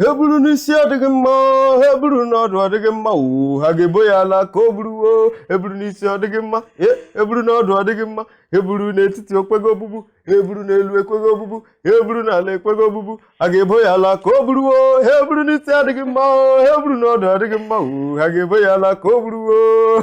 Eburu n'isi adịghị mma, eburu n'ọdụ adịghị mma oo, ha ga-ebo ya ala ka o buruo. Eburu n'isi adịghị mma, eburu n'ọdụ adịghị mma, eburu n'etiti okweghị obubu, eburu n'elu ekweghị obubu, eburu n'ala ekweghị obubu, a ga-ebo ya ala ka o buruo. Eburu n'isi adịghị mma, eburu n'ọdụ adịghị mma oo, ha ga-ebo ya ala ka o buruo.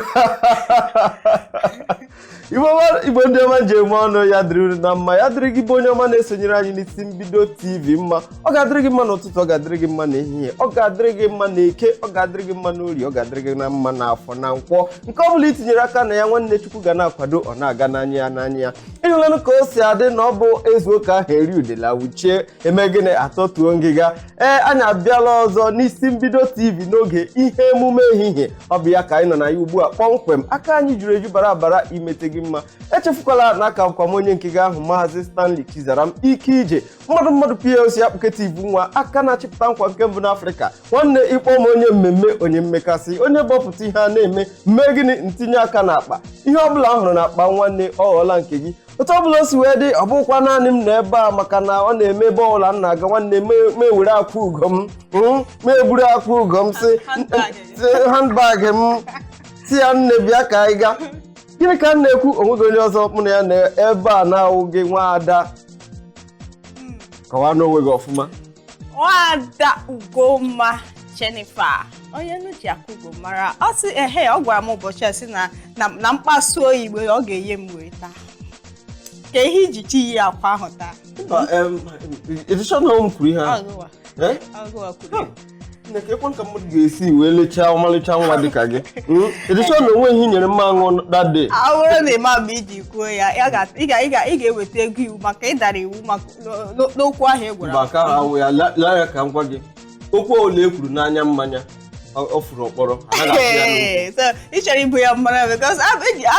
Igbo Igbo ndị ọma njem ọnụ, ya dịrị unu na mma. Ya dịrị gị bụ onye ọma na-esonyere anyị n'Isi Mbido TV mma. Ọ ga-adịrị gị mma n'ụtụtụ, ọ ga-adịrị gị mma n'ehihie, ọ ga-adịrị gị mma n'Eke, ọ ga-adịrị gị mma n'Orie, ọ ga-adịrị gị na mma n'Afọ na Nkwọ. Nke ọ bụla i tinyere aka na ya, nwanne, Chukwu ga na-akwado, ọ na-aga n'anya ya n'anya ya. Ịhụlanụ ka o si adị na ọ bụ ezu ụka ahụ eri udele wuchie eme gịnị, atọtuo ngịga. Ee, anyị abịala ọzọ n'Isi Mbido TV n'oge ihe emume ehihie. Ọ bụ ya ka anyị nọ na ya ugbu a kpọmkwem. Aka anyị juru eju bara abara imete gị mma. Echefukwala na aka bụkwa m onye nke gị ahụ, Maazị Stanley Chizaram Ike Ije, mmadụ mmadụ PLC akpụketa ibu nwa aka na-achịpụta nkwa nke mbụ n'Afrịka. Nwanne, ịkpọ m onye mmemme, onye mmekasị, onye gbọpụta ihe a na-eme mmee gịnị, ntinye aka n'akpa. Ihe ọbụla m hụrụ n'akpa, nwanne, ọ ghọọla nke gị. Otu ọbụla o si wee dị, ọ bụkwa naanị m nọ ebe a, maka na ọ na-eme ebe ọbụla m na-aga, nwanne, ma ewere akwa ugo m, ma eburu akwa ugo m, si handbag m, si ya, "Nne, bịa ka anyị gaa." Gịnị ka m na-ekwu? Onweghị onye ọzọ mụ na ya na ebe a na-awụ gị, nwaada. Kọwaa n'onwe gị ọfụma. Nwada Ugomma Jennifer, onye nuji Akwugo mara, ọ sị ehe, ọ gwara m ụbọchị a sị na mkpasu oyi igbe ọ ga-enye m wee taa ka ihe iji chi yi akwa ahụ taa. Edishọn m kwuru ihe ahụ? Ọgụwa. Eh? Ọgụwa kwuru ya. Nne, ka ekwe ka mmadụ ga-esi wee lechaa ọmalịcha nwa dịka gị. Edishọn na onwe ihe nyere mma aṅụ that day. Ọ bụrụ na ịma mgbe iji kwuo ya, ya ga- ị ga- ị ga- ị ga-eweta ego iwu maka ịdara iwu maka n'okwu ahụ ị gwara. Mba, nke ahụ awụ ya. Laa ya ka m gwa gị okwu ole e kwuru n'anya mmanya, ọ furu ọkpọrọ, anaghị atụ ya n'okwu. Ee, so ị chọrọ ibu ya mmanya because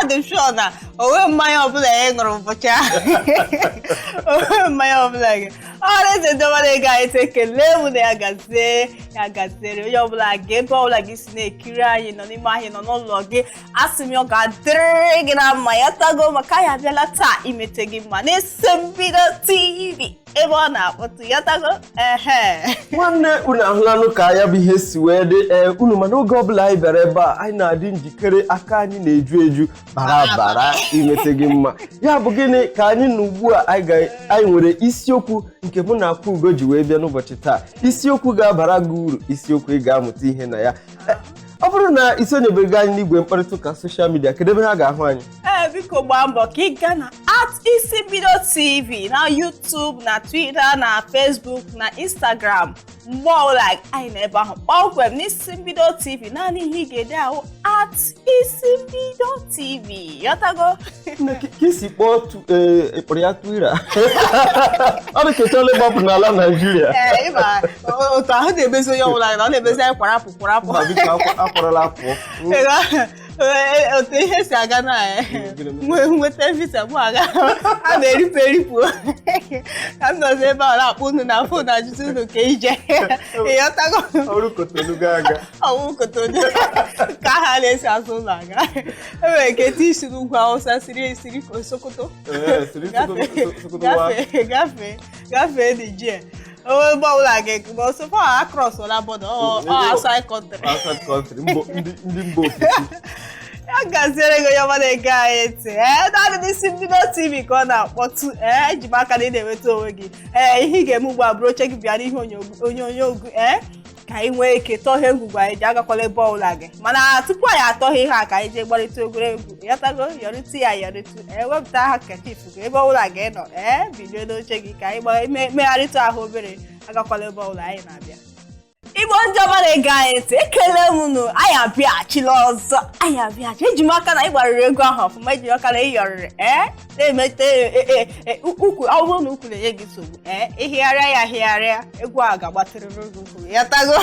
adị m sure na onwe mmanya ọbụla ya ṅụrụ ụbọchị ahụ, onwe mmanya ọbụla gị. Ọhaneze ndị ọma na-ege anyị ntị, ekele m na ya gazie, ya gaziere onye ọbụla gị, ebe ọbụla gị si na-ekiri anyị, nọ n'ime ahịa, nọ n'ụlọ gị, asị m ya ọ ga-adịrịrị gị na mma. Ya tago maka anyị abịala taa imete gị mma n'Isi Mbido TV, ebe ọ na-akpọtụ ya tago ehe. Nwanne, unu ahụlanụ ka ya bụ ihe si wee dị. Ee, unu mana oge ọbụla anyị bịara ebe a, anyị na-adị njikere, aka anyị na-eju eju bara bara imete gị mma. Ya bụ gịnị ka anyị nọ ugbu a? Anyị nwere isiokwu nke mụ na Akwa Ugo ji wee bịa n'ụbọchị taa, isiokwu ga-abara gị uru, isiokwu ị ga-amụta ihe na ya. Ọ bụrụ na ị sonyebeghị anyị n'igwe mkparịta ụka social media, kedu ebe ha ga-ahụ anyị? Ee, biko gbaa mbọ ka ị gaa na @IsiMbido TV na YouTube, na Twitter, na Facebook, na Instagram. Mgbe ọbụla anyị nọ ebe ahụ kpọmkwem n'Isi Mbido TV, naanị ihe ị ga-ede ahụ @IsiMbido TV, yọtago? Nne, ka isi kpọọ ị kpọrọ ya Twitter, ọ dị ka ịchọla ịgbapụ n'ala Naijiria. Ee, ịma otu ahụ na-emezi onye ọbụla na ọ na-emezi anyị kwarapụ kwarapụ. Mba, biko, akwarala pụọ. Otu ihe si aga na nweta visa mụ aga a na-eripụ eripụ ka m nọzi ebe a na-akpọ unu na phone, ajụjụ unu ka ije, ịghọtago? Ọrụ Kotonu ga-aga. Ọwụ Kotonu ka ha na-esi azụ ụlọ aga. Enwere ike eti isi n'ugwu Awụsa siri siri Sokoto. Ee, siri Sokoto wa. Gafee, gafee, gafee Niger, onwe ebe ọbụla ga-ekwu ma ọsọ fa across ọla border ọ outside country. Outside country, ndị mba ofesi. Ya gaziere gị, onye ọma na-ege anyị ntị. Ee, naanị n'Isi Mbido TV ka ọ na-akpọtụ. Ee, eji m aka na ị na-enweta onwe gị. Ee, ihe ị ga-eme ugbu a bụrụ oche gị bịa n'ihe onyonyo gị, ee, ka anyị nwee ike tọọ egwugwu anyị ji agakwala ebe ọbụla gị. Mana tupu anyị atọghị ihe a, ka anyị jee gbarịta egwuregwu, yọtago? Yọrịtụ ya yọrịtụ. Ee, wepụta handkerchief gị ebe ọbụla gị nọ. Ee, bilie n'oche gị ka anyị megharịtụ ahụ obere. Agakwala ebe ọbụla, anyị na-abịa. Igbo ndị ọma na-ege anyị ntị, ekele m unu. Anyị abịaghachila ọzọ, anyị abịaghachi. Eji m aka na ị gbarịrị ego ahụ ọfụma, eji m aka na ị yọrịrị, ee, na-emete ukwu. Ọ bụrụ na ukwu na-enye gị nsogbu, ee, ịhịgharịa ya ahịgharịa, egwu a ga-agbatịrịrị gị ukwu ya tago.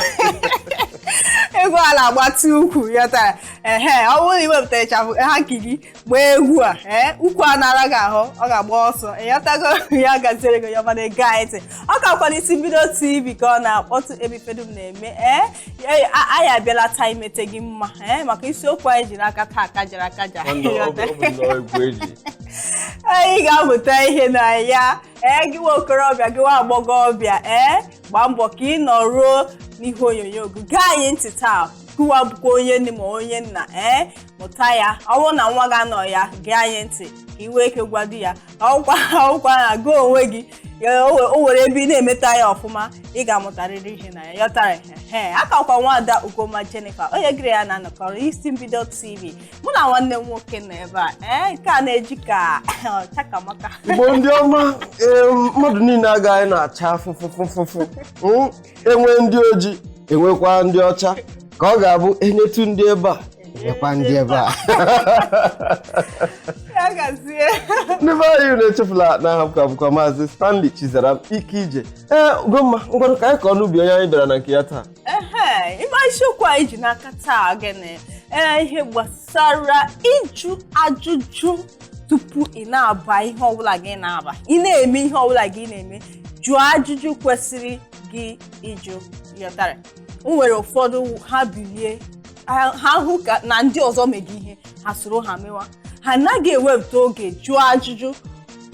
Egwu a na-agbatị ukwu ya tara. Ehe, ọ bụrụ na ị wepụtara ịchafụ hanky gị gbaa egwu a, ee, ukwu a nara gị ahụ, ọ ga-agba ọsọ, ịghọtago? Ya gaziere gị, onye ọma na-ege anyị ntị. Ọ kakwa n'Isi Mbido TV ka ọ na-akpọtụ, ebe ifedum na-eme. na-eme. Ee, anyị abịala taa imete gị mma, ee, maka isiokwu anyị ji n'aka taa kajara akaja. Nwanne, ọ bụ nnọọ egwu eji. Anyị ga-amụta ihe na ya. Ee, gị nwa okorobịa, gị nwa agbọghọbịa, ee, gbaa mbọ ka ị nọruo n'ihu onyonyo gị gee anyị ntị taa. Gụwa bụkwa onye nne ma onye nna, ee, mụta ya. Ọ bụrụ na nwa gị anọ ya, gee anyị ntị ka ị nwee ike gwado ya. Ọkwa na gị onwe gị ya, o nwere ebe ị na-emeta ya ọfụma, ị ga-amụtarịrị ihe na ya. Yọtara ee, akakwa nwaada Ugomma Jennifer, onye gịrị ya na-anọkọrọ Isi Mbido TV. Mụ na nwanne m nwoke nọ ebe a, ee, nke a na-eji ka chakamaka. Igbo ndị ọma, ee, mmadụ niile agaghị na-acha fụfụfụfụfụ. Enwe ndị ojii, enwekwa ndị ọcha, ka ọ ga-abụ enyetụ ndị ebe a, enyekwa ndị ebe a. Ya gazie. Ndị be anyị, na-echefula na aha m ka bụkwa Maazị Stanley Chizaram Ike Ije. Ee, Ugomma, ngwanụ, ka anyị kọọ n'ubi onye anyị bịara na nke ya taa. Ehe, ịma isiokwu anyị ji n'aka taa gịnị? Ee, ihe gbasara ịjụ ajụjụ tupu ị na-aba ihe ọbụla gị na-aba, ị na-eme ihe ọbụla gị na-eme, jụọ ajụjụ kwesịrị gị ịjụ. Yọtara, o nwere ụfọdụ ha bilie, ha hụ ka na ndị ọzọ mega ihe, ha soro ha mewa. Ha anaghị ewepụta oge jụọ ajụjụ,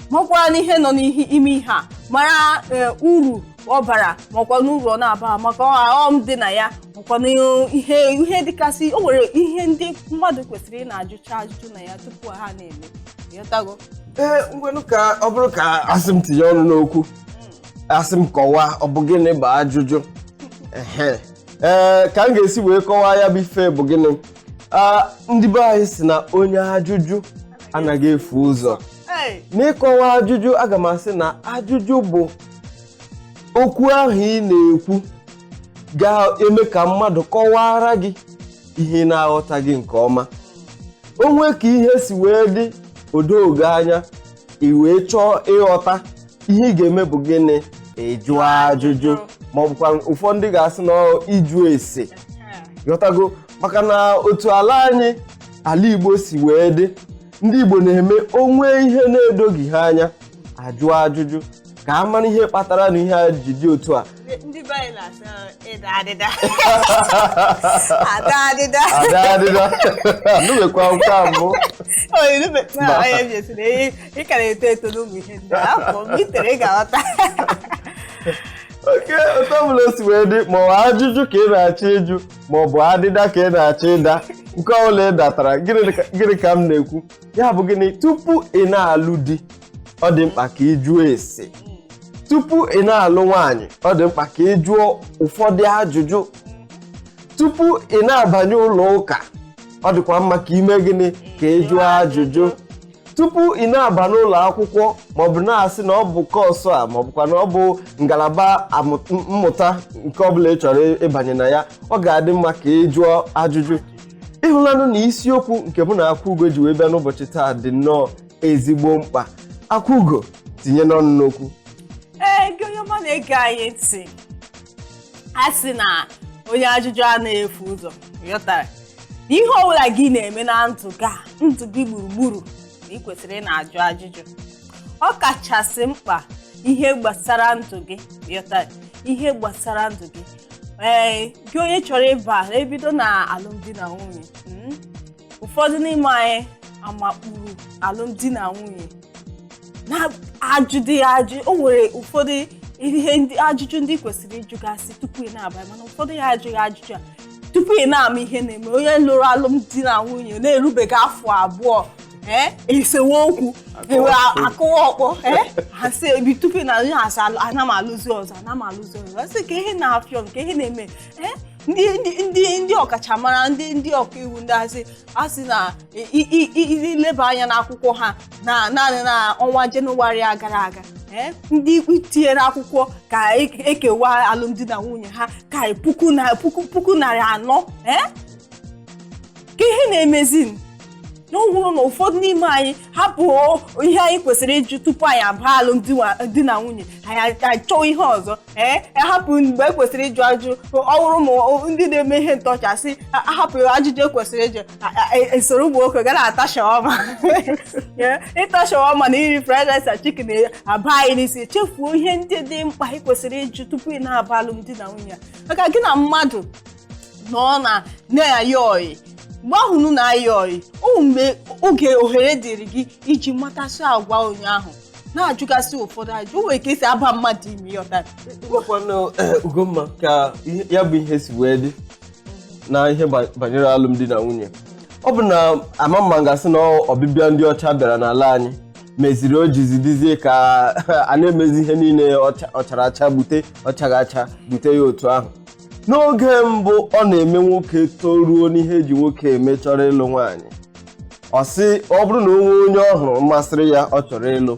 makwara n'ihe nọ n'ihe ime ihe a, mara uru ọ bara, makwa n'uru ọ na-aba, maka ọghọm dị na ya, makwa n'ihe ihe dịkasị. O nwere ihe ndị mmadụ kwesịrị ị na-ajụcha ajụjụ na ya tupu ha na-eme. Ịghọtago? Ee, ngwanụ, ka ọ bụrụ ka asị m tinye ọnụ n'okwu, asị m kọwaa ọ bụ gịnị bụ ajụjụ. Ehe, ee, ka m ga-esi wee kọwaa ya bụ ife bụ gịnị. Ndị be anyị si na onye ajụjụ anaghị efu ụzọ. Hey! N'ịkọwa ajụjụ, aga m asị na ajụjụ bụ okwu ahụ ị na-ekwu ga-eme ka mmadụ kọwara gị ihe ị na-aghọtaghị nke ọma. O nwee ka ihe si wee dị odoge anya, ị wee chọọ ịghọta ihe ị ga-eme bụ gịnị? Ị jụọ ajụjụ, ma ọ bụkwa ụfọdụ ga-asị na ọ ịjụ ese. Ghọtago? Maka na otu ala anyị, ala Igbo, si wee dị, ndị Igbo na-eme onwe ihe na-edoghị ha anya, ajụọ ajụjụ ka a mara ihe kpatara na ihe a ji dị otu a. Ndị be anyị na-asị ịda adịda, ada adịda. Ada adịda, anụbekwa nke a mbụ. Onye m jesiri ị ka na-eto eto n'ụmụ ihe ndị a, afọ m itere, ị ga-aghọta. Oke otu ọbụla o si wee dị, ma ọ bụ ajụjụ ka ị na-achọ ịjụ, ma ọ bụ adịda ka ị na-achọ ịda, nke ọbụla ị datara, gịnị ka m na-ekwu ya bụ gịnị? Tupu ị na-alụ di, ọ dị mkpa ka ị jụọ ese. Tupu ị na-alụ nwaanyị, ọ dị mkpa ka ị jụọ ụfọdụ ajụjụ. Tupu ị na-abanye ụlọ ụka, ọ dịkwa mma ka ime gịnị? Ka ị jụọ ajụjụ. Tupu ị na-aba n'ụlọ akwụkwọ, maọbụ na-asị na ọ bụ course a, maọbụkwa na ọ bụ ngalaba mmụta nke ọbụla ị chọrọ ịbanye na ya, ọ ga-adị mma ka ị jụọ ajụjụ. Ịhụlanụ na isiokwu nke mụ na Akwaugo ji wee bịa n'ụbọchị taa dị nnọọ ezigbo mkpa. Akwaugo, tinye n'ọnụ n'okwu. Ee, gị onye ọma na-ege anyị ntị, a sị na onye ajụjụ a na-efu ụzọ. Ghọtara na ihe ọbụla gị na-eme na ndụ gị a, ndụ gị gburugburu, na ị kwesịrị ị na-ajụ ajụjụ, ọ kachasị mkpa ihe gbasara ndụ gị. Ghọtara ihe gbasara ndụ gị. Ee, gị onye chọrọ ịba ebido na alụmdi na nwunye, ụfọdụ n'ime anyị amakpuru alụmdi na nwunye na-ajụdị ajụ. O nwere ụfọdụ ihe ndị ajụjụ ndị kwesịrị ịjụgasị tupu ị na-abanye, mana ụfọdụ ya ajụghị ajụjụ a tupu ị na-ama ihe na-eme. Onye lụrụ alụmdi na nwunye na-erubeghị afọ 2, ee, esewe okwu, ewe akụwa ọkpọ. Ee, ha sị ebi tupu ị na onye asị ana m alụzi ọzọ, ana m alụzi ọzọ. Asị ka ihe na-afịọ nke ihe na-eme. Ee, ndị ọkachamara, ndị ọkaiwu, ndị asị na ileba anya n'akwụkwọ ha na naanị na ọnwa Jenụwarị a gara aga, ee, ndị tinyere akwụkwọ ka ekewa alụmdi na nwunye ha ka puku na puku 400. Ee, ka ihe na-emezi. Na ọ bụrụ na ụfọdụ n'ime anyị hapụ ihe anyị kwesịrị ịjụ tupu anyị abaa alụmdi di na nwunye, anyị achọọ ihe ọzọ. Ee, hapụ mgbe e kwesịrị ịjụ ajụ. Ọ bụrụ ma ndị na-eme ihe ntọchi asị ahapụ ajụjụ ekwesịrị ịjụ, esoro ụmụ nwoke ga na-ata shawarma. Ịta shawarma na iri fried rice na chicken aba anyị n'isi, chefuo ihe ndị dị mkpa ị kwesịrị ịjụ tupu ị na-aba alụmdi na nwunye, maka gị na mmadụ nọ na na-ayị ọyị. Mgbe ahụ unu na-ayị ọyị, o mgbe oge ohere dịrị gị iji matasị agwa onye ahụ, na-ajụgasị ụfọdụ ajụjụ. O nwere ka esi aba mmadụ ime, ịghọta? Ịgwakwanụ Ugomma ka ya bụ ihe si wee dị na ihe banyere alụmdi na nwunye. Ọ bụ na ama mma gasị na ọbịbịa ndị ọcha bịara n'ala anyị meziri o jizi dizie ka a na-emezi ihe niile ọchara acha gbute, ọchaghị acha gbute ya otu ahụ. N'oge mbụ, ọ na-eme nwoke toruo n'ihe eji nwoke eme, chọrọ ịlụ nwaanyị, ọ sị ọ bụrụ na o nwee onye ọ hụrụ masịrị ya, ọ chọrọ ịlụ,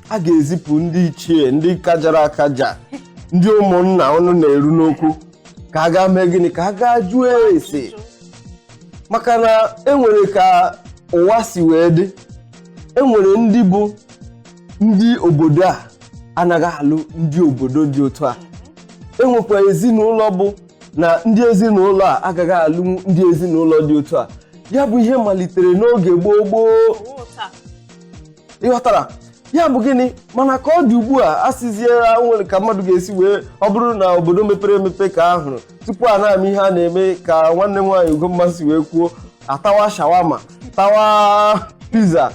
a ga-ezipụ ndị ichie, ndị kajara akaja, ndị ụmụnna ọnụ na-eru n'okwu, ka a gaa mee gịnị? Ka a gaa jụọ ese, maka na enwere ka ụwa si wee dị. Enwere ndị bụ ndị obodo a anaghị alụ ndị obodo dị otu a. Enwekwa ezinụlọ bụ na ndị ezinụlọ a agaghị alụ ndị ezinụlọ dị otu a. Ya bụ ihe malitere n'oge gboo gboo. Ịghọtara ya bụ gịnị? Mana ka ọ dị ugbu a, asịziela nwere ka mmadụ ga-esi wee, ọ bụrụ na obodo mepere emepe ka a hụrụ tupu a na-ama ihe a na-eme, ka nwanne m nwaanyị Ugomma si wee kwuo, atawa shawarma, tawa pizza,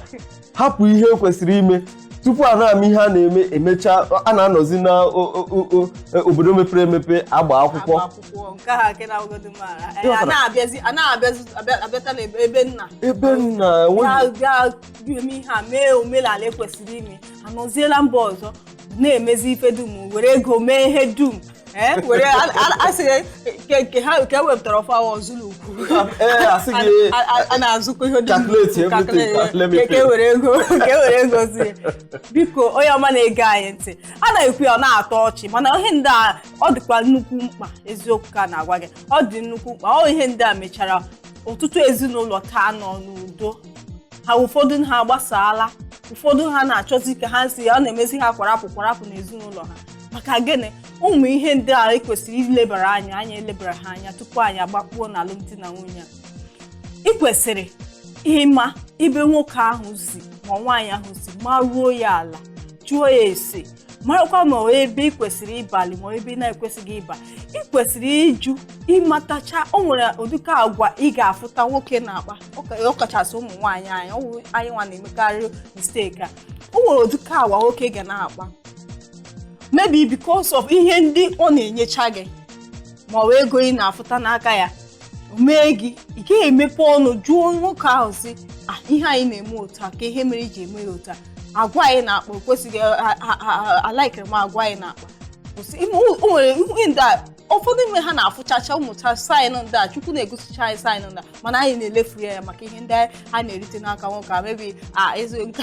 hapụ ihe kwesịrị ime tupu a na-ama ihe a na-eme. Emechaa, a na-anọzi na obodo mepere emepe agba akwụkwọ. Akwụkwọ nke ha nke na-awụgodu mara a na-abịazi, a na-abịazi abịata n'ebe nna. Ebe nna. Bịa eme ihe a, mee omenala ekwesịrị ime. Anọziela mba ọzọ na-emezi ife dum, were ego mee ihe dum, were asị nke ha nke ewepụtara ọfọ awa ọzụlụ ukwu. Ee, asị gị a na-azụkọ ihe dum. Calculate everything. Ka e were ego, ka e were ego zie. Biko, onye ọma na-ege anyị ntị, a na-ekwu ya ọ na-atọ ọchị, mana ihe ndị a ọ dịkwa nnukwu mkpa. Eziokwu ka a na-agwa gị, ọ dị nnukwu mkpa. Ọ ihe ndị a mechara ọtụtụ ezinụlọ taa nọ n'udo ha. Ụfọdụ ha agbasaala, ụfọdụ ha na-achọzi ka ha si ọ na-emezi ha kwarapụ kwarapụ n'ezinụlọ ha. Maka gịnị? Ụmụ ihe ndị a ekwesịrị ilebara anya, anyị elebara ha anya tupu anyị agbakpuo n'alụmdi na nwunye a. Ị kwesịrị ịma ebe nwoke ahụ si ma nwaanyị ahụ si, maruo ya ala, jụọ ya ese, marakwa ma ọ ebe ị kwesịrị ịbali ma ebe ị na-ekwesịghị ịba. Ị kwesịrị ịjụ ịmatacha. O nwere ụdịka agwa ị ga-afụta nwoke na-akpa, ọkachasị ụmụ nwaanyị anyị, ọ wụ anyị nwa na-emekarị mistake a. O nwere ụdịka agwa nwoke ga na-akpa, maybe because of ihe ndị ọ na-enyecha gị ma ọ bụ ego ị na-afụta n'aka ya. O mee gị, ị gaghị emepe ọnụ jụọ nwoke ahụ sị, "Ah, ihe anyị na-eme otu a, ka ihe mere iji eme ya otu a? Agwa anyị na-akpa o kwesịghị, alaikiri m agwa anyị na-akpa, kwụsị." O nwere ihe ndị a ụfọdụ ime ha na-afụchacha ụmụcha sign ndị a Chukwu na-egosicha anyị, sign ndị a, mana anyị na-elefu ya maka ihe ndị a na-erite n'aka nwoke a. Maybe a ịzụ nke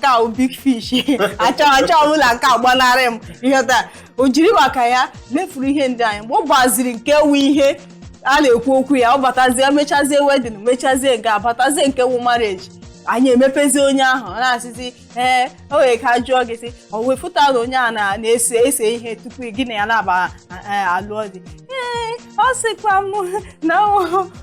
a big fish, achọ achọ ọbụla nke a gbanarị m ihe taa, o jiri maka ya lefuru ihe ndị anyị. Mgbe ọ gbaziri nke wu ihe a na-ekwu okwu ya, ọ batazie, mechazie wedding, mechazie nke abatazie nke wu marriage, anyị emepezie onye ahụ, ọ na-asịzi ee, o nwere ka jụọ gị sị, ọ wefụta na onye a na-ese ese ihe tupu gị na ya na-aba alụọ di. Ee, ọ sịkwa m na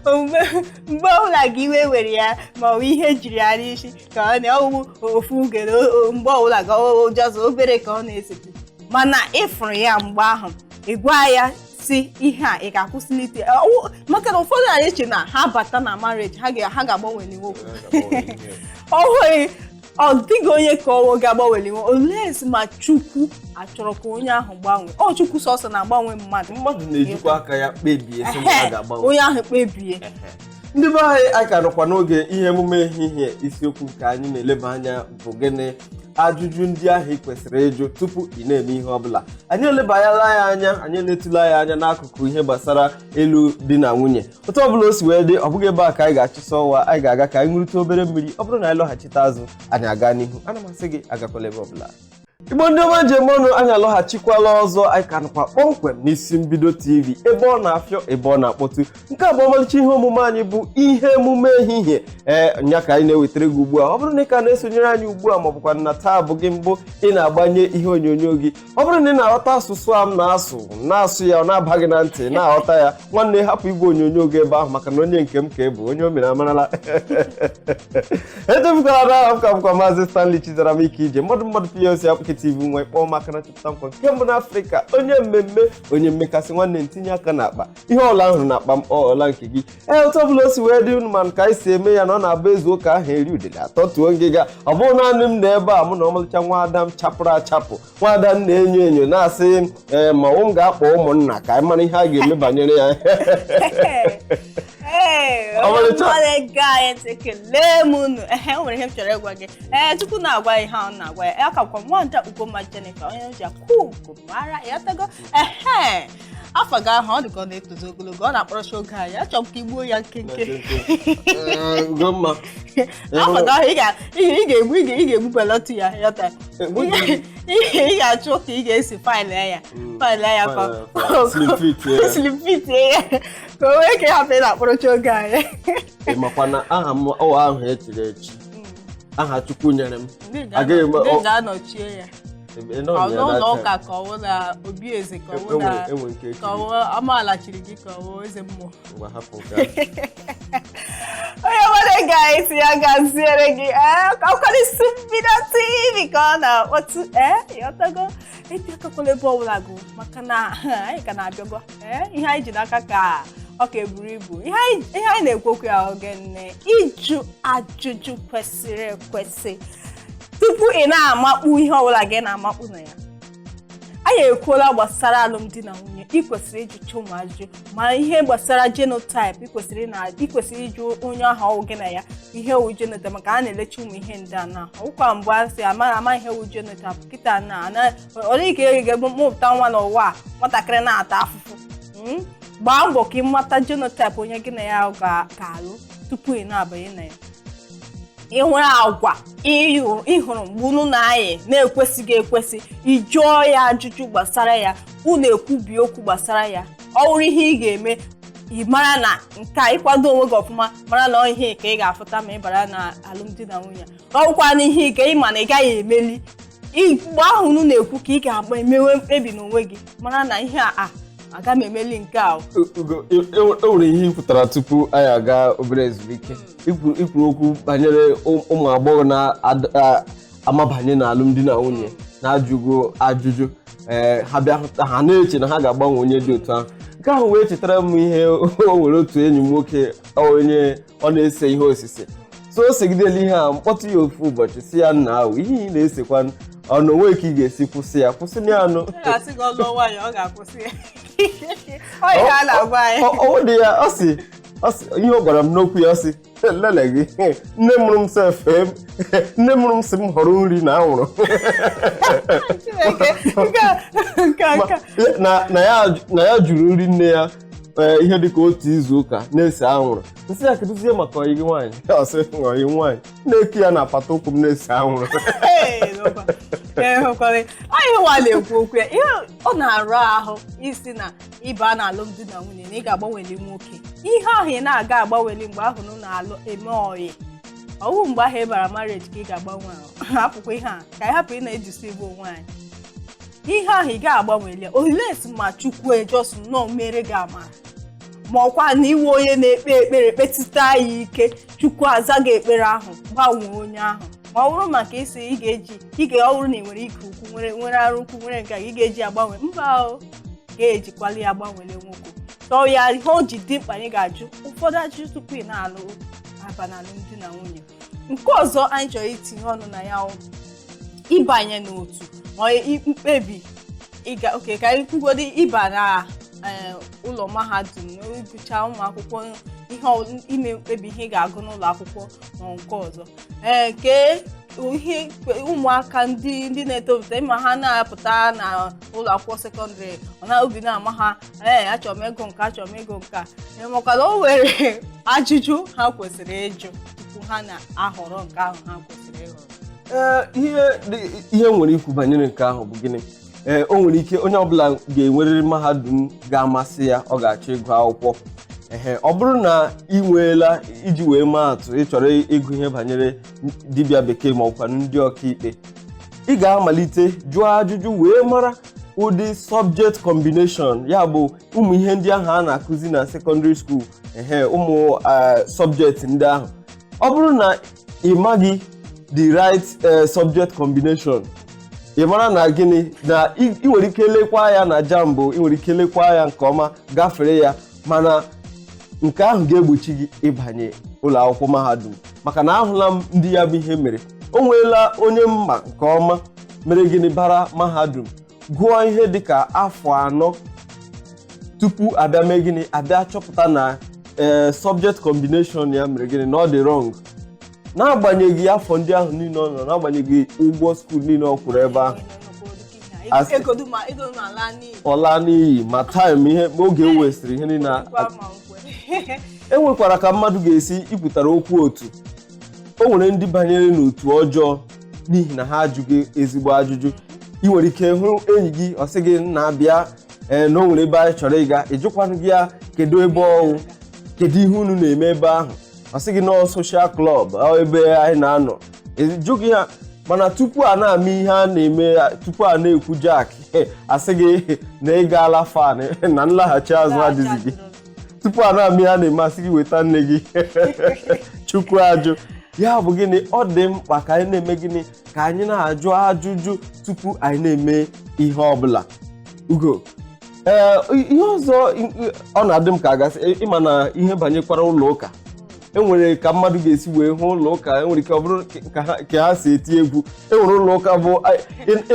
omume mgbe ọbụla gị iwe were ya ma ọ bụ ihe jiri ya n'isi ka ọ na-ọwụ ofu ugere mgbe ọbụla ka ụjọzọ obere ka ọ na-esete, mana ịfụrụ ya mgbe ahụ, ị gwa ya si ihe a ị ga-akwụsịlite, maka na ụfọdụ na-eche na ha bata na marriage ha ga-agbanweli nwoke. Ọ hụghị, ọ dịghị onye ka ọnwụ ga-agbanweli nwoke oles ma Chukwu achọrọ ka onye ahụ gbanwee. Ọ Chukwu sọsọ na-agbanwe mmadụ. Mmadụ na-ejikwa aka ya kpebie sị na ya ga-agbanwe. Onye ahụ kpebie. Ndị be anyị, anyị ka nọkwa n'oge ihe emume ehihie. Isiokwu nke anyị na-eleba anya bụ gịnị? Ajụjụ ndị ahụ ị kwesịrị ịjụ tupu ị na-eme ihe ọbụla. Anyị elebanyela ya anya, anyị eletụla ya anya n'akụkụ ihe gbasara ịlụ di na nwunye. Otu ọbụla o si wee dị, ọ bụghị ebe a ka anyị ga-achụso ọwa. Anyị ga-aga ka anyị ṅụrụta obere mmiri. Ọ bụrụ na anyị lọghachite azụ, anyị aga n'ihu. Ana m asị gị agakwala ebe ọbụla. Igbo ndị ọma njem ọnụ, anyị alọghachikwala ọzọ. Anyị ka nọkwa kpọmkwem n'Isi Mbido TV, ebe ọ na-afịọ, ebe ọ na-akpọtụ. Nke a bụ ọmalịcha ihe omume anyị bụ ihe emume ehihie. Ee, nya ka anyị na-ewetara gị ugbu a. Ọ bụrụ na ị ka na-esonyere anyị ugbu a, ma ọ bụkwa na taa bụ gị mbụ ị na-agbanye ihe onyonyo gị, ọ bụrụ na ị na-aghọta asụsụ a m na-asụ, na-asụ ya, ọ na-aba gị na ntị, na-aghọta ya, nwanne, hapụ igwe onyonyo gị ebe ahụ, maka na onye nke m ka ị bụ, onye o mere amarala. Echefukwala na aha m ka bụkwa Maazị Stanley Chizaram Ike Ije mmadụ mmadụ PLC Akpụke TV. Nwa ịkpọọ maka na chọpụta nkwa nke mbụ n'Afrịka, onye mmemme, onye mmekasị. Nwanne, ntinye aka n'akpa, ihe ọla ahụrụ n'akpa m, ọla nke gị. Ee, otu ọbụla o si wee dị unu, ma ka anyị si eme ya na ọ na-abụ ezu ụka ahụ eri udele atọtuo ngịga. Ọ bụrụ naanị m na ebe a, mụ na ọmalịcha nwaada m chapụrụ achapụ, nwaada m na-enyo enyo, na-asị ee, ma m ga-akpọ ụmụnna ka anyị mara ihe a ga-eme banyere ya. Ee, Ọmalịcha. onye ga anyị ntị, kelee m unu. Ehe, o nwere ihe m chọrọ ịgwa gị. Ee, tupu na-agwa ihe ahụ na-agwa ya, aka bụkwa nwada Ugomma Jennifer, onye ji akụ ugo mara ya tago. Ehe, afọ gị ahụ ọ dị ka ọ na-etozi ogologo, ọ na-akpọrọcha oge anyị. Achọrọ m ka igbuo ya nkenke. Ee, Ugomma. Afọ gị ahụ ị ga-egbu belọtụ ya yọta. Ị ga-achọ ka ị ga-esi file ya, file ya ka Slim fit ya. Slim fit ya, ka o nwee ka hapụ ị na-akpọrọcha oge anyị. Ị makwa na aha m ọ ahụ echiri echi, aha Chukwu nyere m. Ndị Agaghị m- ga-anọchie ya. Ị nọ Ọ ya n'ụlọ that ụka time. ka ọ wụ na obi eze, ka ọ wụ na Enwe nke ka ọ echiri. wụ amaala chiri gị, ka ọ wụ eze mmụọ. Ngwa, hapụ nke ahụ. Onye nwere ga-esi ya gaziere gị. Ee, ka ọkwa n'Isi Mbido TV ka ọ na-akpọtụ. Ee, ịghọtago? Eti akakwala ebe ọbụla gụ, maka na anyị ka na-abịagwa. Ee, ihe anyị ji n'aka ka ọ ka eburu ibu. Ihe anyị na-ekwu okwu ya oge nne, ịjụ ajụjụ kwesịrị ekwesị tupu ị na-amakpu ihe ọbụla gị na-amakpu na ya. Anyị ekwuola gbasara alụmdi na nwunye. Ị kwesịrị ịjụcha ụmụ ajụjụ, ma ihe gbasara genotype. Ị kwesịrị ịjụ onye ahụ ọwụ gị na ya ihe wụ genotype, maka a na-elecha ụmụ ihe ndị a na ọwụkwa mgbe a sị ama ama ihe wụ genotype kịta na ana ọ dịghị ka ị ga-emụpụta nwa n'ụwa a, nwatakịrị na-ata afụfụ. Gbaa mbọ ka ị mata genotype onye gị na ya ga-alụ tupu ị na-abanye na ya. Ị hụrụ agwa ị hụrụ mgbe unu na-ayị na-ekwesịghị ekwesị, ị jụọ ya ajụjụ gbasara ya, unu ekwubi okwu gbasara ya. Ọ bụrụ ihe ị ga-eme, ị mara na nke a ịkwado onwe gị ọfụma, mara na ọ ihe ka ị ga-afụta ma ị bara na alụmdi na nwunye. Ọ bụkwa na ihe ike ị ma na ị gaghị emeli, mgbe ahụ unu na-ekwu ka ị ga-agba emewe mkpebi n'onwe gị, mara na ihe a aga m emeli nke a. Ugo, e nwere ihe ị kwutara tupu anyị aga obere ezumike. Ikwuru okwu banyere ụmụ agbọghọ na-amabanye n'alụmdi na nwunye na-ajụgo ajụjụ. Ee, ha bịa hụta, ha na-eche na ha ga-agbanwe onye dị otu ahụ. Nke ahụ wee chetara m ihe o nwere otu enyi m nwoke, onye ọ na-ese ihe osise. So o segidela ihe a, mkpọtụ ya ofu ụbọchị, si ya, "Nna ahụ, ihe ị na-esekwa ọnụ onwe ka ị ga-esi kwụsị ya, kwụsị ya anụ." Ọ ga-asị gị ọ lụọ nwaanyị, ọ ga-akwụsị ya. Ọ ihe a na-agwa anyị. Ọ dị ya, ọ sị ihe ọ gwara m n'okwu ya, ọ sị, "Lele gị, nne mụrụ m sef, nne mụrụ m sị m họrọ nri na anwụrụ." Chineke, nke a. Na ya jụrụ nri nne ya, ee, ihe dịka otu izu ụka na-ese anwụrụ. Nsị ya, "Kedụzie maka ọyị gị nwaanyị?" Ọ sị, "Ọyị nwaanyị na-eke ya na apata ụkwụ m na-ese anwụrụ." Ee, n'ụba. Ee, hụkwara. Ọ ihe nwa na-ekwu okwu ya, ihe ọ na-arụ ahụ isi na ịba na alụmdi na nwunye na ị ga-agbanweli nwoke. Ihe ahụ ị na-aga agbanweli mgbe ahụ na na-alụ eme ọyị, ọwụ mgbe ahụ ị bara marriage ka ị ga-agbanwe ahụ. Hapụkwa ihe a ka anyị hapụ ị na-edeceive onwe anyị. Ihe ahụ ị ga-agbanweli ya unless ma Chukwu ejọs nnọọ mere gị amara, ma ọkwa na iwe onye na-ekpe ekpere kpetụta ya ike, Chukwu aza gị ekpere ahụ, gbanwee onye ahụ. Ma ọ bụrụ maka isi ị ga-eji ị ga ọ bụrụ na ị nwere ike ukwu, nwere arụ ukwu, nwere nke a ị ga-eji agbanwe, mba, o ga-ejikwali ya agbanwele nwoke tọọ ya. Ihe o ji dị mkpa, anyị ga-ajụ ụfọdụ ajụjụ tupu ị na-alụ aba na alụmdi na nwunye. Nke ọzọ anyị chọrọ itinye ọnụ na ya wụ ịbanye n'otu ma mkpebi ịga oke ka anyị kwugodi ịba na ụlọ mahadum na ịgụcha ụmụ akwụkwọ ihe ime mkpebi ihe ị ga-agụ n'ụlọ akwụkwọ ma nke ọzọ. Ee, nke ihe ụmụaka ndị na-etopụta, ịma ha na-apụta na ụlọ akwụkwọ sekọndịrị, ọ na obi na-ama ha, ee, achọrọ m ịgụ nke, achọrọ m ịgụ nke a. Ee, makwa na o nwere ajụjụ ha kwesịrị ịjụ tupu ha na-ahọrọ nke ahụ ha kwesịrị ịhọrọ. Ee, ihe m nwere ikwu banyere nke ahụ bụ gịnị? Ee, o nwere ike onye ọbụla ga-enwerịrị mahadum ga-amasị ya, ọ ga-achọ ịgụ akwụkwọ. Ehe, ọ bụrụ na ị nweela, iji wee maa atụ, ị chọrọ ịgụ ihe banyere dibịa bekee ma ọkwa ndị ọkaikpe, ị ga-amalite jụọ ajụjụ wee mara ụdị subject combination, ya bụ ụmụ ihe ndị ahụ a na-akụzi na secondary school. Ehe, ụmụ subject ndị ahụ, ọ bụrụ na ị maghị the right subject combination, ị mara na gịnị na ị nwere ike lekwa ya na JAMB, ị nwere ike lekwa ya nke ọma gafere ya, mana nke ahụ ga-egbochi gị ịbanye ụlọ akwụkwọ mahadum, maka na ahụla m ndị ya bụ ihe mere. O nweela onye mma nke ọma mere gịnị, bara mahadum, gụọ ihe dịka afọ 4 tupu abịa mee gịnị, abịa chọpụta na subject combination ya mere gịnị, na ọ dị wrong, n'agbanyeghị afọ ndị ahụ niile ọ nọ, n'agbanyeghị ụgwọ school niile ọ kwụrụ ebe ahụ. Ego ma laa n'iyi. Ọ laa n'iyi, ma time, ihe oge o wesịrị, ihe niile. Kwa ma nkwe. E nwekwara ka mmadụ ga-esi ikwutara okwu otu. O nwere ndị banyere n'otu ọjọọ n'ihi na ha ajụghị ezigbo ajụjụ. Ị nwere ike hụ enyi gị, ọ sị gị na-abịa, ee, na o nwere ebe anyị chọrọ ịga. Ịjụkwanụ gị ya, kedu ebe ọwụ, kedu ihe unu na-eme ebe ahụ? Ọ sị gị nọọ social club, ọ ebe anyị na-anọ. Ịjụ gị ya, mana tupu a na-ama ihe a na-eme, tupu a na-ekwu jack, asị gị na ị gaala fan na nlaghachi azụ adịghị gị. Tupu a na-ama ihe a na-eme, asị gị weta nne gị, Chukwu ajụ ya. Bụ gịnị? Ọ dị mkpa ka anyị na-eme gịnị, ka anyị na-ajụ ajụjụ tupu anyị na-eme ihe ọbụla. Ugo, ee, ihe ọzọ ọ na-adị m ka agasị ịma na ihe banyekwara ụlọ ụka, enwere ka mmadụ ga-esi wee hụ ụlọ ụka, enwere ike ọ bụrụ ka ha si eti egwu. Enwere ụlọ ụka bụ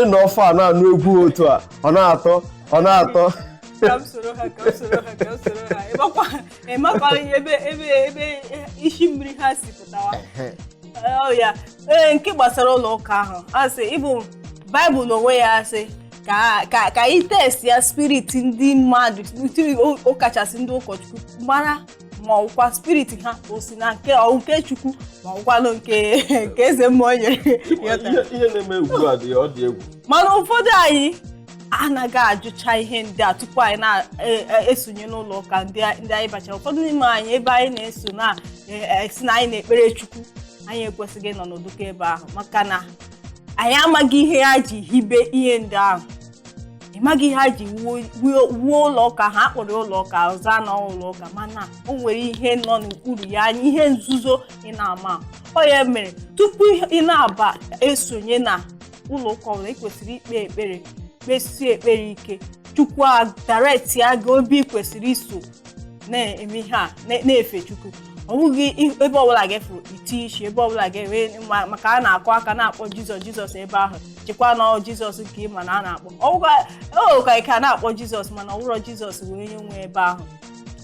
ịnọ ọfọ a na-anụ egwu otu a, ọ na-atọ, ọ na-atọ. Ka m soro ha, ka m soro ha, ka m soro ha. Ịmakwara ihe ebe isi mmiri ha si pụtawa. Ọ ya, ee, nke gbasara ụlọ ụka ahụ, asị ịbụ Baịbụl n'onwe ya asị ka anyị test ya spirit ndị mmadụ, ụkachasị ndị ụkọchukwu, mara ma ọwụkwa spirit ha o si na nke ọ nke Chukwu ma ọwụkwanụ nke eze mmụọ nyere. Ihe na-eme ugbu a dị, ọ dị egwu. Mana ụfọdụ anyị anaghị ajụcha ihe ndị a tupu anyị na-esonye n'ụlọ ụka ndị anyị bachara. Ụfọdụ n'ime anyị, ebe anyị na-eso na-esi na anyị na-ekpere Chukwu, anyị ekwesịghị ịnọ n'ụdịka ebe ahụ, maka na anyị amaghị ihe ha ji hibe ihe ndị ahụ. Ị maghị ihe ha ji wuo ụlọ ụka ha akpọrọ ụlọ ụka ọzọ na ụlọ ụka, mana o nwere ihe nọ n'okpuru ya anya, ihe nzuzo ị na-ama. Ọ ya mere, tupu ị na-aba esonye na ụlọ ụka ọbụla, ị kwesịrị ikpe ekpere, kpesie ekpere ike, Chukwu a direct ya ga obi ị kwesịrị iso na-eme ihe a, na-efe Chukwu. Ọ bụghị ebe ọbụla ga-efuru iti isi, ebe ọbụla ga-enwe maka a na-akụ aka na-akpọ Jizọs, Jizọs ebe ahụ. Chekwa na ọ Jizọs nke ị ma na a na-akpọ ọ ka ike a na-akpọ Jizọs, mana ọ bụrụ Jizọs wee onye nwe ebe ahụ.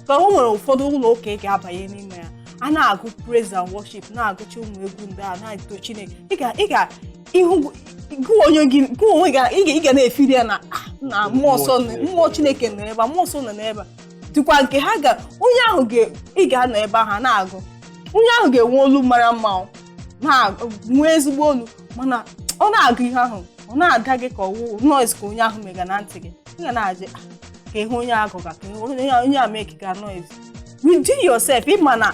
Ka o nwere ụfọdụ ụlọ ụka ị ga-abanye n'ime ya, a na-agụ praise and worship, na-agụcha ụmụ egwu ndị a na-eto Chineke, ị ga ihu gụ onye gị, gụ onwe gị, ị ga na-efiri ya na ah, na mmụọ nsọ mmụọ Chineke nọ ebe a, mmụọ nsọ nọ n'ebe a. Dịkwa nke ha ga onye ahụ ga ị ga-anọ ebe ahụ a na-agụ, onye ahụ ga-enwe olu mara mma, o, na nwee ezigbo olu, mana ọ na-agụ ihe ahụ, ọ na-ada gị ka ọwụ noise ka onye ahụ mega na ntị gị. Ị ga na-ajị, "Ah, ka ịhụ onye agụga, ka ịhụ onye a make ka noise." Within yourself, ịma na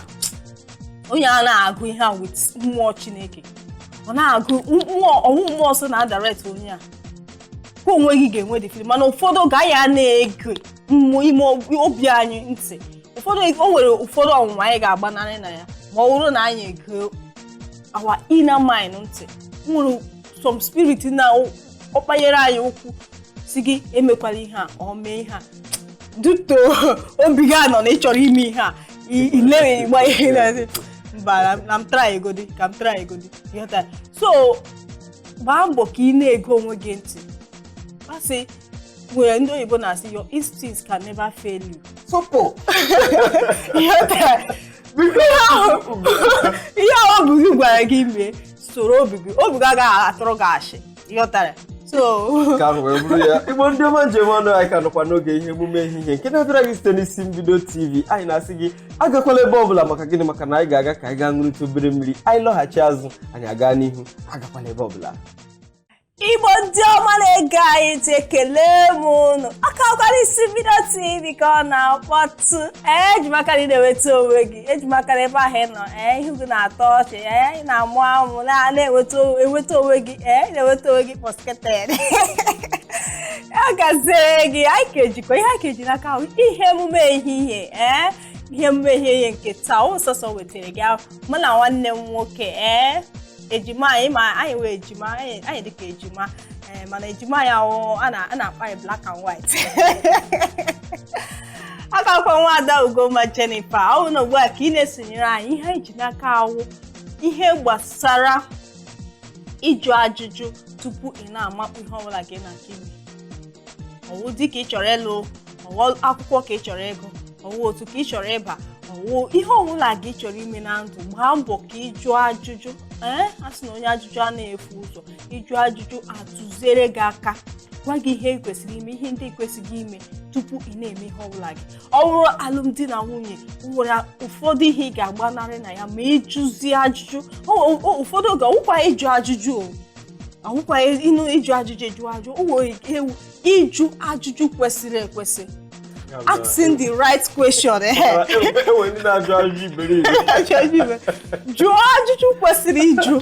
onye a na-agụ ihe a with mmụọ Chineke, ọ na-agụ mmụọ ọwụ mmụọ nsọ na direct onye a, ka onwe gị ga-enwe the feeling. Mana ụfọdụ oge anyị a na-ege mmụọ ime obi anyị ntị. Ụfọdụ, o nwere ụfọdụ ọnwụnwa anyị ga-agbanarị na ya ma ọ bụrụ na anyị ege our inner mind ntị. Nwere some spirit na ọkpanyere anyị ụkwụ si gị emekwala ihe a, ọ mee ihe a duto obi gị anọ na ị chọrọ ime ihe a, ile ịgba ihe na mba, na m try egodi, ka m try egodi. Ịghọta? So gbaa mbọ ka ị na-ege onwe gị ntị. Asị nwere ndị oyibo na-asị, "Your instincts can never fail you." Sụpụ. Ịghọta? Ihe ahụ obi gị gwara gị mee, soro obi gị. Obi gị agaghị atụrụ gị ashị. Ịghọtara? So Ka ahụ wee bụrụ ya. Igbo ndị ọma, njem ọnụ, anyị ka nọkwa n'oge ihe emume ehihie nke na-abịara gị site n'isi mbido TV. Anyị na-asị gị agakwala ebe ọbụla. Maka gịnị? Maka na anyị ga-aga ka anyị gaa ṅụrịta obere mmiri. Anyị lọghachi azụ, anyị aga n'ihu. Agakwala ebe ọbụla. Igbo ndị ọma na-ege anyị ntị, ekele m unu. Aka ọkwara Isi Mbido TV ka ọ na-akpọtụ. Ee, ejimaka na ị na-enweta onwe gị, ejimaka na ebe ahụ ị nọ, ee, ihu gị na-atọ ọchị, ee, ị na-amụ amụ, na-enweta enweta onwe gị, ee, ị na-enweta onwe gị pọsketed. Ya gaziere gị. Anyị ka ejikwa ihe anyị ka eji n'aka ahụ, ihe emume ehihie. Ee, ihe emume ehihie nke taa, ọ sọsọ wetara gị ahụ mụ na nwanne m nwoke. Ee, ejima anyị, ma anyị wee ejima anyị dịka ejima. Ee, mana ejima ya wụ a na-akpa anyị black and white. Akakwa nwaada Ugomma Jennifer. Ọ bụ na ugbu a ka ị na-esonyere anyị, ihe anyị ji n'aka awụ ihe gbasara ịjụ ajụjụ tupu ị na-amakpu ihe ọbụla gị na nke ime. Ọwụ dịka ị chọrọ ịlụ, ọwụ akwụkwọ ka ị chọrọ ịgụ, ọwụ otu ka ị chọrọ ịba, ọwụ ihe ọbụla gị chọrọ ime na ndụ, gbaa mbọ ka ị jụọ ajụjụ. Ee, a sị na onye ajụjụ anaghị efu ụzọ. Ịjụ ajụjụ, atụziere gị aka, gwa gị ihe ị kwesịrị ime, ihe ndị ị kwesịghị ime tupu ị na-eme ihe ọbụla gị. Ọ bụrụ alụmdi na nwunye, nwere ụfọdụ ihe ị ga-agbanarị na ya ma ịjụzie ajụjụ. Ụfọdụ oge, ọwụkwa ịjụ ajụjụ, o ọwụkwa ịnụ ịjụ ajụjụ, ịjụ ajụjụ, o nwere ike ịjụ ajụjụ kwesịrị ekwesị, asking the right question. Enwere ndị na-ajụ ajụjụ iberibe. Jụọ ajụjụ kwesịrị ịjụ,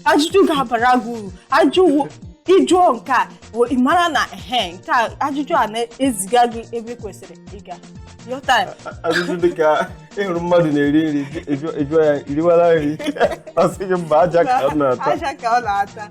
Ajụjụ ga-abara gị uru. Ajụjụ ịjụọ nke a, ị mara na ehe nke a, ajụjụ a na-eziga gị ebe ị kwesịrị ịga. Ghọta ya? Ajụjụ dịka ịhụrụ mmadụ na-eri nri, ịjụọ ya, "Iriwala nri?" Ọ sị gị, "Mba, aja ka m na-ata." Aja ka ọ na-ata.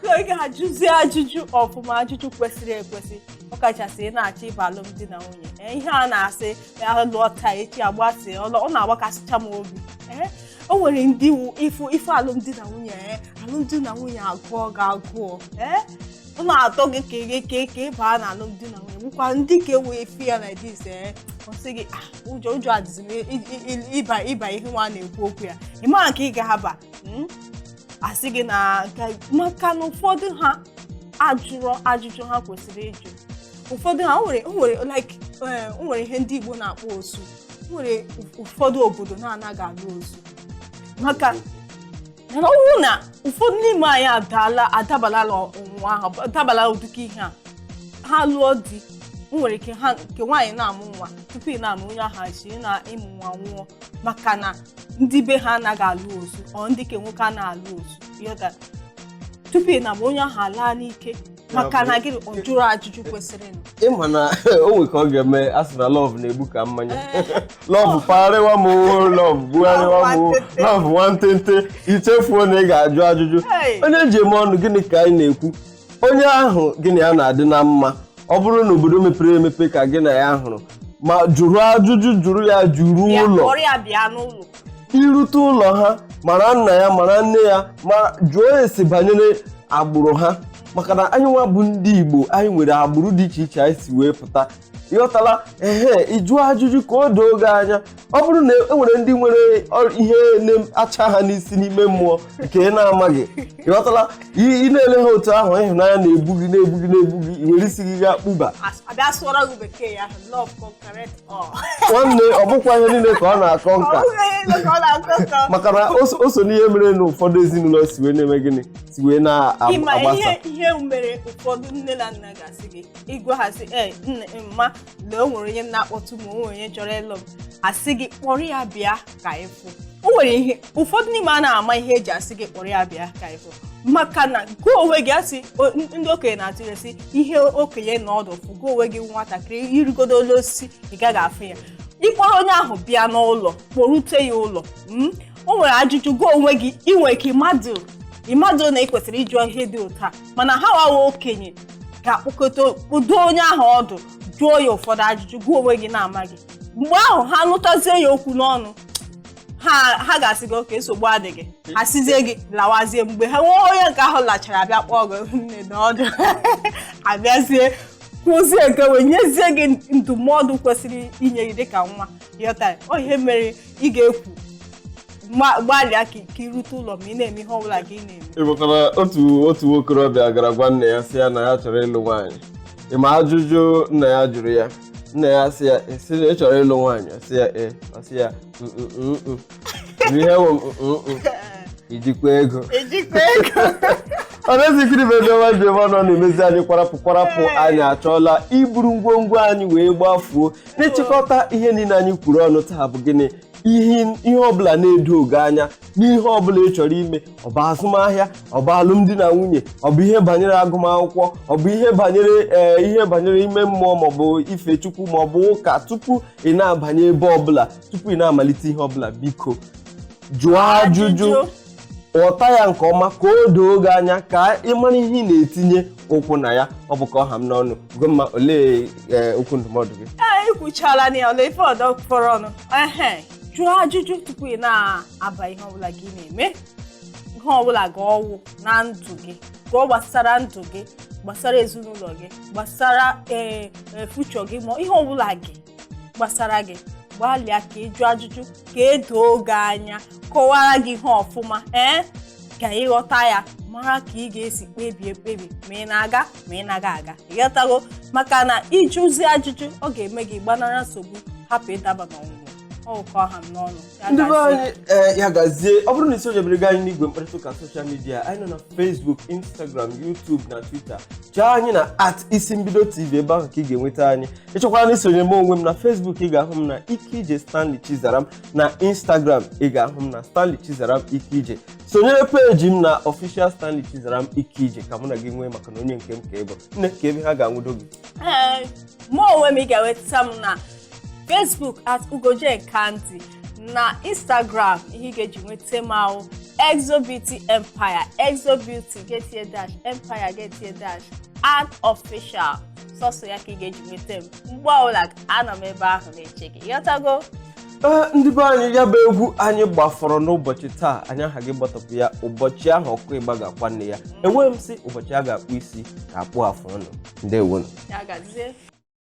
So ị ga-ajụzi ajụjụ ọfụma, ajụjụ kwesịrị ekwesị, ọkachasị ị na-achọ ịba alụmdi na nwunye. Ee, ihe a na-asị ya lụọ taa, echi agbasị, ọ na-agbakasịcha m obi. Ee, o nwere ndị wu ịfụ ife alụmdi na nwunye, ee, alụmdi na nwunye agụọ ga-agụọ, ee, ọ na-atọ gị ka ị ka ị baa na alụmdi na nwunye. Bụkwa ndị ka enwe efi ya like this. Ee, ọ sị gị, "Ah, ụjọ ụjọ adịzi m ịba ihe nwa na-ekwu okwu ya." Ị mara nke ị ga-aba, Asị gị na maka na ụfọdụ ha ajụrọ ajụjụ ha kwesịrị ịjụ. Ụfọdụ ha o nwere like, o nwere ihe ndị Igbo na-akpọ osu. O nwere ụfọdụ obodo na-anaghị alụ osu, maka mana ọ bụrụ na ụfọdụ n'ime anyị adaala, adabala ọnwụnwa ahụ, adabala ụdịka ihe a, ha lụọ di, o nwere ike ha nke nwaanyị na-amụ nwa, tupu ị na-amụ, onye ahụ esi na ịmụ nwa nwụọ, maka na ndị be ha anaghị alụ osu, ọ ndị ke nwoke a na-alụ osu. Ịghọta? Tupu ị na-amụ, onye ahụ alaa n'ike, maka na gịnị? Ọ jụrụ ajụjụ kwesịrịnụ. Ịma na o nwe ka ọ ga-eme, a sị na love na-egbu ka mmanya. Love pagharịwa m o, love bugharịwa m o, love nwantịntị, ichefuo na ị ga-ajụ ajụjụ. Hey! Onye ji eme ọnụ, gịnị ka anyị na-ekwu? Onye ahụ gịnị ya na-adị na mma, ọ bụrụ na obodo mepere emepe ka gị na ya hụrụ, ma jụrụ ajụjụ, jụrụ ya, jụrụ Bịa ụlọ. Kpọrọ ya bịa n'ụlọ. Irute ụlọ ha, mara nna ya, mara nne ya, ma jụọ esi banyere agbụrụ ha, maka na anyị nwa bụ ndị Igbo, anyị nwere agbụrụ dị iche iche anyị si wee pụta. Ịghọtala? Ehe, ịjụọ ajụjụ ka o doo gị anya. Ọ bụrụ na e nwere ndị nwere ihe na-acha ha n'isi n'ime mmụọ nke ị na-amaghị, ịghọtala? Ị na-ele ha otu ahụ, ịhụnanya na-egbu gị, na-egbu gị, na-egbu gị, i were isi gị gaa kpuba. Abịa sụọrọ gị bekee ya, "Love conquereth all." Nwanne, ọ bụkwa ihe niile ka ọ na-akọ Ọ nka. bụghị ihe niile ka ọ na-akọ nka. Maka na o so n'ihe mere na ụfọdụ ezinụlọ si wee na-eme gịnị, si wee Ịma na-agbasa. Ihe mere ụfọdụ nne na nna ga-asị gị, ịgwa ha sị, "Ee, nne, mma, lee, o nwere onye na-akpọtụ m, o nwere onye chọrọ ịlụ m," asị gị kpọrọ ya bịa ka ịfụ. O nwere ihe ụfọdụ n'ime a na-ama ihe eji asị gị kpọrọ ya bịa ka ịfụ, maka na gụọ onwe gị, asị ndị okenye na-atụ sị ihe okenye na ọdụ fụ, gụọ onwe gị nwatakịrị irigodo osisi, ị gaghị afụ ya. Ịkpọrọ onye ahụ bịa n'ụlọ, kpọrute ya ụlọ, O nwere ajụjụ gụọ onwe gị ị nwere ike ịmadụ na ị kwesịrị ịjụ ihe dị otu a, mana ha wawa okenye ga-akpọkọta udo onye ahụ ọdụ, jụọ ya ụfọdụ ajụjụ gụọ onwe gị na-amaghị. Mgbe ahụ ha nụtazie ya okwu n'ọnụ ha, ha ga-asị gị, "Oke nsogbu adịghị." Asịzie gị lawazie. Mgbe ha nwee onye nke ahụ lachara, abịa kpọọ gị nne n'ọdụ, abịazie kwụzie nke wee nyezie gị ndụmọdụ kwesịrị inye gị dịka nwa. Ịghọta? Ọ ihe mere ị ga-ekwu. Gbalịa ka irute ụlọ ma ị na-eme ihe ọbụla gị na-eme. Ị makwara otu nwokorobịa gara gwa nna ya sị ya na ya chọrọ ịlụ nwaanyị. Ị ma ajụjụ nna ya jụrụ ya? Nna ya sị ya, "Ị sị na ị chọrọ ịlụ nwaanyị?" Ọ sị ya, "Ee." Ọ sị ya, "Mm, mm, mm, mm." Ihe wụ mm, mm, mm. Ijikwa ego? Ejikwa ego? Ọ na-ezi ikiri bụ ebe ọma ji ebe ọ nọ na-emezi anyị kwarapụ kwarapụ. Anyị achọọla iburu ngwongwo anyị wee gbafuo. N'ịchịkọta ihe niile anyị kwuru ọnụ taa bụ gịnị? Ihe ọbụla na-edo oge anya n'ihe ọbụla ị chọrọ ime, ọ bụ azụmahịa, ọ bụ alụmdi na nwunye, ọ bụ ihe banyere agụmakwụkwọ, ọ bụ ihe banyere ihe banyere ime mmụọ, maọbụ ife Chukwu, maọbụ ụka, tupu ị na-abanye ebe ọbụla, tupu ị na-amalite ihe ọbụla, biko jụọ ajụjụ, ghọta ya nke ọma ka o doo gị anya, ka ị mara ihe ị na-etinye ụkwụ na ya. Ọ bụ ka ọ ha m n'ọnụ. Ugomma, olee okwu ndụmọdụ gị? Ee, ikwuchala na ya. Ọla ife ọdọ fọrọ ọnụ ehe, jụọ ajụjụ tupu ị na-aba ihe ọbụla gị na-eme, ihe ọbụla gị ọwụ na ndụ gị, ka ọ gbasara ndụ gị, gbasara ezinụlọ gị, gbasara future gị, ma ihe ọbụla gị gbasara gị. Gbalịa ka ị jụọ ajụjụ ka edoo gị anya, kọwara gị ihe ọfụma, ka ịghọta ya, mara ka ị ga-esi kpebie mkpebi, ma ị na-aga ma ị naghị aga. Ịghọtago? Maka na ịjụzi ajụjụ, ọ ga-eme gị gbanara nsogbu, hapụ ịdaba n'ọnwụnwa. Ọ ka ọha m n'ọnụ. Ya Ndị be gazie. anyị, ee, ya gazie. Ọ bụrụ na isi ojebere gị anyị n'igwe mkparịta ụka social media anyị, nọ na Facebook, Instagram, YouTube na Twitter. Chọọ anyị na @IsiMbidoTV, ebe ahụ ka ị ga-enweta anyị. Ịchọkwara na isonye m onwe m na Facebook, ị ga-ahụ m na Ike Ije Stanley Chizaram. Na Instagram, ị ga-ahụ m na Stanley Chizaram Ike Ije. Sonyere peji m na Official Stanley Chizaram Ike Ije, ka mụ na gị nwee, maka na onye nke m ka ị bụ. Nne, ka ebe ha ga-anwụdo gị? Ee, mụ onwe m, ị ga-enweta m na Facebook @UgojeKandy, na Instagram ihe ị ga-eji nweta m ahụ Exo Beauty Empire, Exo Beauty getie dash Empire getie dash and Official. Sọsọ ya ka ị ga-eji nweta m. Mgbe ọbụla anọ m ebe ahụ na-eche gị. Ịghọtago? Ee, ndị be anyị, ya bụ egwu anyị gbafọrọ n'ụbọchị taa, anyị aha gị gbatọpụ ya. Ụbọchị ahụ ọkụ ịgba ga-akwa nne ya. Enweghị m sị ụbọchị a ga-akpụ isi ka akpụ afụ ọnụ. Ndewonu. Ya gazie.